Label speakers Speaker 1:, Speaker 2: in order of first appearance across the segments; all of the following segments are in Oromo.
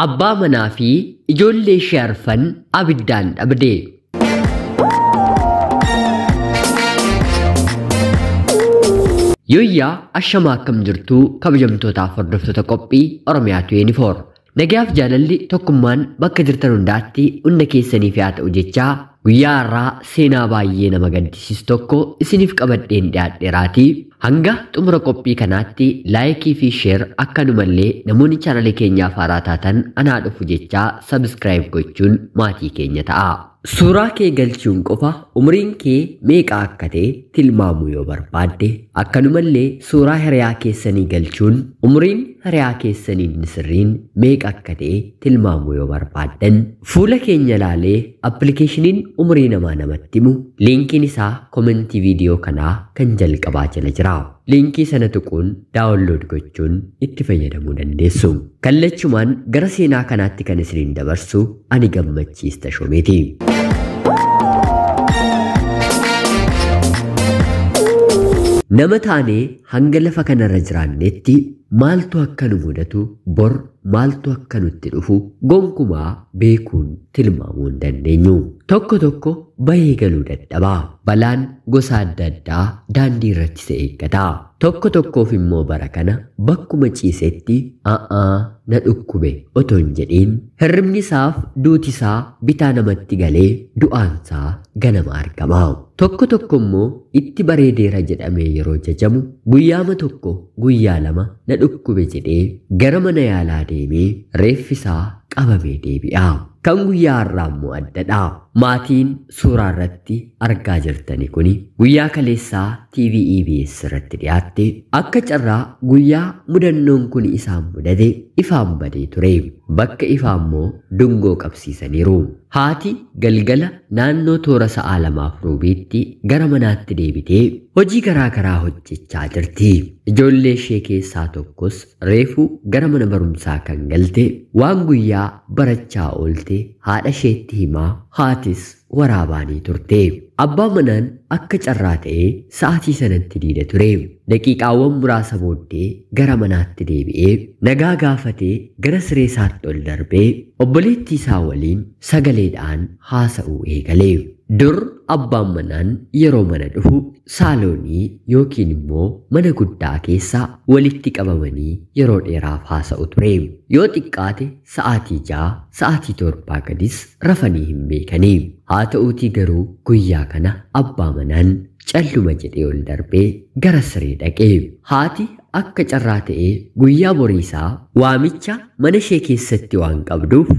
Speaker 1: Abbaa manaa fi ijoollee ishee arfan abiddaan dhabde. Yooyyaa ashamaa akkam jirtuu kabajamtootaaf hordoftoota qophii Oromiyaa 24. Nagayaaf jaalalli tokkummaan bakka jirtan hundaatti hunda keessaniif haa ta'u jechaa guyyaa har'aa seenaa baay'ee nama gaddisiisu tokko isiniif qabadheen dhiyaadheeraatii hanga xumura qophii kanaatti laayikii fi sheer akkanumallee namoonni chaanalee keenyaaf haaraa taatan anaa dhufu jechaa sabskraayib gochuun maatii keenya ta'a. Suuraa kee galchuun qofa umriin kee meeqa akka ta'e tilmaamuu yoo barbaadde akkanumallee suuraa hiriyaa keessanii galchuun umriin hiriyaa keessanii inni sirriin meeqa akka ta'e tilmaamuu yoo barbaaddan fuula keenya ilaalee appilikeeshiniin umrii namaa namatti himu liinkiin isaa komentii viidiyoo kanaa kan jalqabaa jala jira. Liinkii sana tuquun daawunlood gochuun itti fayyadamuu dandeessu. Kallachumaan gara seenaa kanaatti kan isiniin dabarsu ani Gammachiis Tashoomeeti. Nama taanee hanga lafa kanarra jiraannetti maaltu akka nu mudatu bor maaltu akka nutti dhufu gonkumaa beekuun tilmaamuu hin dandeenyu. Tokko tokko bahee galuu dadhabaa. Balaan gosa adda addaa daandii irratti isa eeggata. Tokko tokkoof immoo bara kana bakkuma ciisetti a'aa na dhukkube otoo hin jedhiin hirribni isaaf duuti isaa bitaa namatti galee du'aansaa ganama argama. Tokko tokko immoo itti bareedeera jedhamee yeroo jajamu guyyaama tokko guyyaa lama na dhukkube jedhee gara mana yaalaa deemee reeffi isaa qabamee deebi'a. Kan guyyaa har'aa immoo addadha. Maatiin suuraa irratti argaa jirtani kuni guyyaa kaleessaa TV EBS irratti dhiyaatte akka carraa guyyaa mudannoon kun isaan mudate ifaan badee ture. Bakka ifaa immoo dungoo qabsiisaniiru. Haati galgala naannoo toora sa'a 2:15 gara manaatti deebitee hojii garaa garaa hojjechaa jirti. Ijoollee ishee keessaa tokkos reefu gara mana barumsaa kan galte waan guyyaa barachaa oolte haadha isheetti himaa haatis waraabaanii turte. Abbaan manaan akka carraa ta'ee sa'aatii sanatti diida ture. Daqiiqaawwan muraasa booddee gara manaatti deebi'ee nagaa gaafatee gara siree isaatti ol darbee obboleettii isaa waliin sagaleedhaan haasa'uu eegale. Dur abbaan manaan yeroo mana dhufu saaloonii yookiin immoo mana guddaa keessa walitti qabamanii yeroo dheeraaf haasa'u ture. Yoo xiqqaate sa'aatii 6 sa'aatii 7 gadis rafanii hin beekanii. Haa ta'uutii garuu guyyaa kana abbaa manaan calluma jedhee ol darbee gara siree dhaqe. Haati akka carraa ta'ee guyyaa boriisaa waamicha mana ishee keessatti waan qabduuf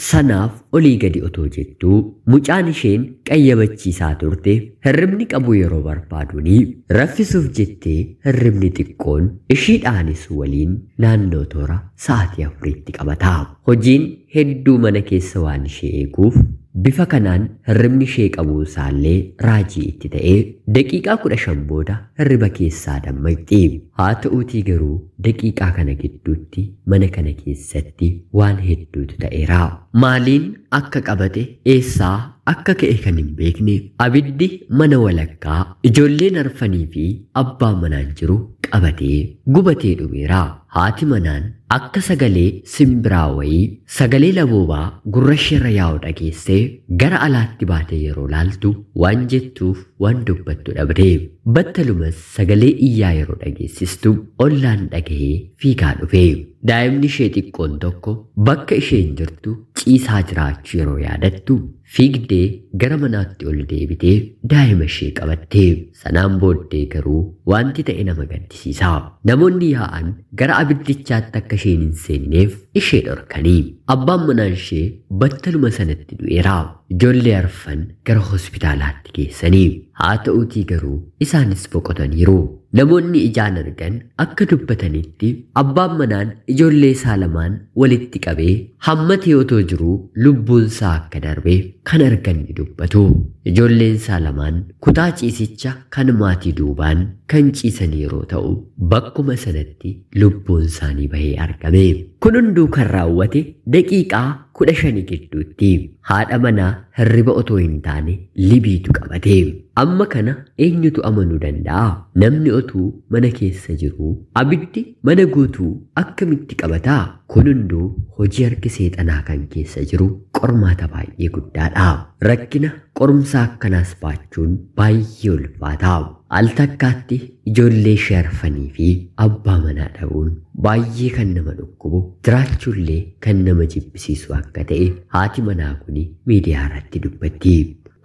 Speaker 1: sanaaf olii gadi otoo jettuu mucaan isheen qayyabachiisaa turte hirribni qabu yeroo barbaaduuni raffisuuf jettee hirribni xiqqoon ishiidhaanis waliin naannoo toora sa'aatii 4tti qabata. Hojiin hedduu mana keessa waan ishee eeguuf bifa kanaan hirribni ishee qabuu isaallee raajii itti ta'ee daqiiqaa 15 booda hirriba keessaa dammaqxi. Haa ta'uutii garuu daqiiqaa kana gidduutti mana kana keessatti waan hedduutu ta'eera. Maaliin akka qabate eessaa akka ka'e kan hin beekne abiddi mana walakkaa ijoolleen arfanii fi abbaan manaan jiru qabatee gubatee dhumeera. Haati manaan akka sagalee simbiraa wayii sagalee laboobaa gurra isheerra yaa'u dhageessee gara alaatti baatee yeroo laaltu waan jettuuf waan dubbattu dhabde. Battalumas sagalee iyyaa yeroo dhageessistu ollaan dhagahee fiigaa dhufe. Daa'imni ishee xiqqoon tokko bakka isheen jirtu ciisaa jiraachuu yeroo yaadattu fiigdee gara manaatti ol deebitee daa'ima ishee qabatte. Sanaan booddee garuu wanti ta'e nama gaddisiisa. Namoonni yaa'an gara abiddichaatti akka isheen hin seenneef ishee dhorkanii. Abbaan manaa ishee battaluma sanatti du'eera. Ijoollee arfan gara hospitaalaatti geessanii. Haa ta'uutii garuu isaanis boqotaniiru. Namoonni ijaan argan akka dubbatanitti abbaan manaan ijoollee isaa lamaan walitti qabee hammatee otoo jiruu lubbuun isaa akka darbe kan argan ni dubbatu. Ijoolleen isaa lamaan kutaa ciisicha kan maatii duubaan kan ciisan yeroo ta'u bakkuma sanatti lubbuun isaanii bahee argame. Kun hunduu kan raawwate daqiiqaa 15 gidduutti haadha manaa hirriba otoo hin taane libiitu qabate. Amma kana eenyutu amanuu danda'a? Namni otuu mana keessa jiru abiddi mana guutuu akkamitti qabataa? Kun hunduu hojii harki seexanaa kan keessa jiru qormaata baay'ee guddaadha. Rakkina qorumsa akkanaas baachuun baay'ee ulfaata. Al takkaatti ijoollee ishee arfanii fi abbaa manaa dhabuun baay'ee kan nama dhukkubu, jiraachuullee kan nama jibbisiisu akka ta'e haati manaa kun miidiyaa irratti dubbatti.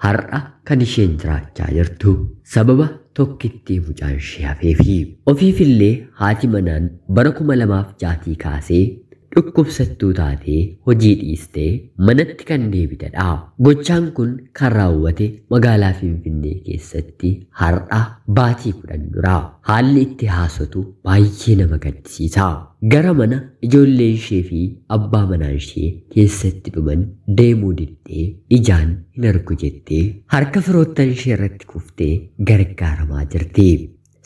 Speaker 1: Har'a kan isheen jiraachaa jirtu sababa tokkittii mucaan ishee hafeefi. Ofiifillee haati manaan bara 2006 kaasee dhukkubsattuu taatee hojii dhiistee manatti kan deebitedha. Gochaan kun kan raawwate magaalaa Finfinnee keessatti har'a baatii 10 dura. Haalli itti haasatu baay'ee nama gaddisiisa. Gara mana ijoolleen ishee fi abbaa manaa ishee keessatti dhuman deemuu diddee ijaan hin argu jettee harka firoottan ishee irratti kuftee gargaaramaa jirti.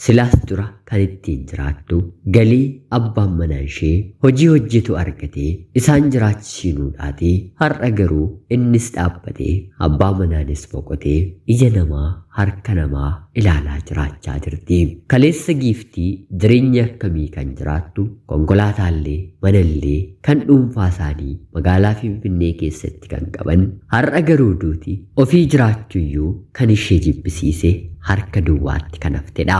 Speaker 1: Silaas dura kan ittiin jiraattu galii abbaan manaa ishee hojii hojjetu argatee isaan jiraachisiinuudhaati. Har'a garuu innis dhaabbatee abbaa manaanis boqotee ija namaa harka namaa ilaalaa jiraachaa jirti. Kaleessa giiftii jireenya akkamii kan jiraattu, konkolaataallee manallee kan dhuunfaa isaanii magaalaa Finfinnee keessatti kan qaban, har'a garuu duuti ofii jiraachuyyuu kan ishee jibbisiise harka duwwaatti kan haftedha.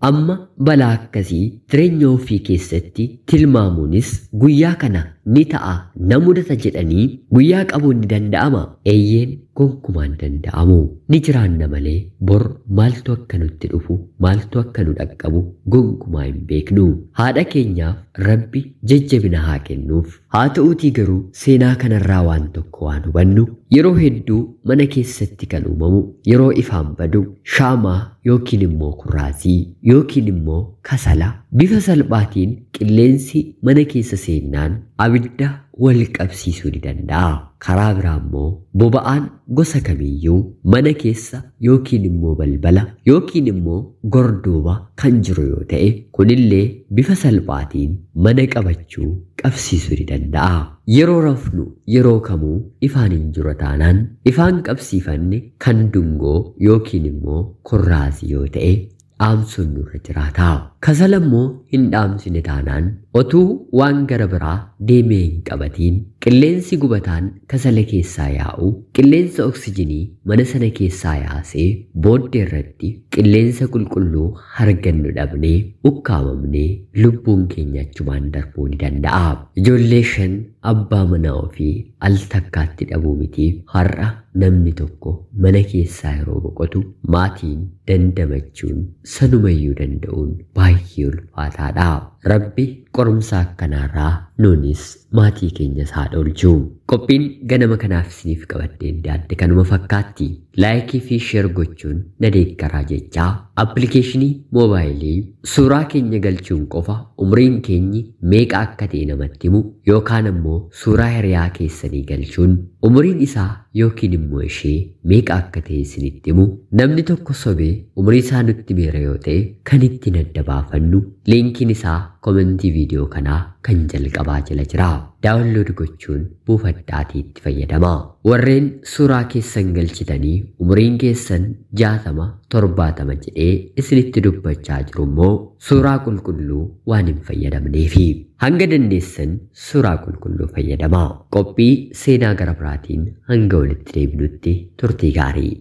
Speaker 1: Amma balaa akkasii jireenya ofii keessatti tilmaamuunis guyyaa kana ni ta'a na mudata jedhanii guyyaa qabuun ni danda'ama. Eeyyeen gonkumaan danda'amu. Ni jiraanna malee bor maaltu akka nutti dhufu, maaltu akka nu dhaqqabu gonkumaa hin beeknu. Haadha keenyaaf Rabbi jajjabina haa kennuuf. Haa ta'uutii garuu seenaa kanarraa waan tokko waan hubannu, yeroo hedduu mana keessatti kan uumamu yeroo ifaan badu shaamaa yookiin immoo kurraazii yookiin immoo kasala bifa salphaatiin qilleensi mana keessa seennaan abidda wal qabsiisuu ni danda'a. Karaa biraa immoo boba'aan gosa kamiyyuu mana keessa yookiin immoo balbala yookiin immoo gorduuba kan jiru yoo ta'e kunillee bifa salphaatiin mana qabachuu qabsiisuu ni danda'a. Yeroo rafnu yeroo kamuu ifaan hin jiru taanaan ifaan qabsiifanne kan dungoo yookiin immoo kurraazii yoo ta'e dhaamsuun nurra jiraata. Kasala immoo hin dhaamsine taanaan otuu waan gara biraa deemee hin qabatiin qilleensi gubataan kasala keessaa yaa'u qilleensa oksijinii mana sana keessaa yaasee booddee irratti qilleensa qulqulluu hargannu dhabnee ukkaamamnee lubbuun keenya achumaan darbuu ni danda'a. Ijoollee 5 abbaa manaa ofii al takkaatti dhabuu miti har'a namni tokko mana keessaa yeroo boqotu maatiin dandamachuun sanumayyuu danda'uun baay'ee ulfaataadha. Rabbi qorumsa akkanaarraa nuunis maatii keenyas haa oolchu. Qophiin ganama kanaaf isiniif qabadheen dhiyaadhe kanuma fakkaatti. Laayikii fi sheer gochuun na deeggaraa jechaa appilikeeshinii moobaayilii suuraa keenya galchuun qofa umriin keenyi meeqa akka ta'e namatti himu yookaan ammoo suuraa hiriyaa keessanii galchuun umriin isaa yookiin immoo ishee meeqa akka ta'e isinitti himu, namni tokko sobee umrii isaa nutti meera yoo ta'e kan ittiin adda baafannu liinkiin isaa komentii viidiyoo kanaa kan jalqabaa jala jira. Daawunlood gochuun buufadhaatii itti fayyadamaa. Warreen suuraa keessan galchitanii umriin keessan 60 70 jedhee isinitti dubbachaa jiru immoo suuraa qulqulluu waan hin fayyadamneefi. Hanga dandeessan suuraa qulqulluu fayyadamaa. Qophii seenaa gara biraatiin hanga walitti deebinutti turtii gaarii.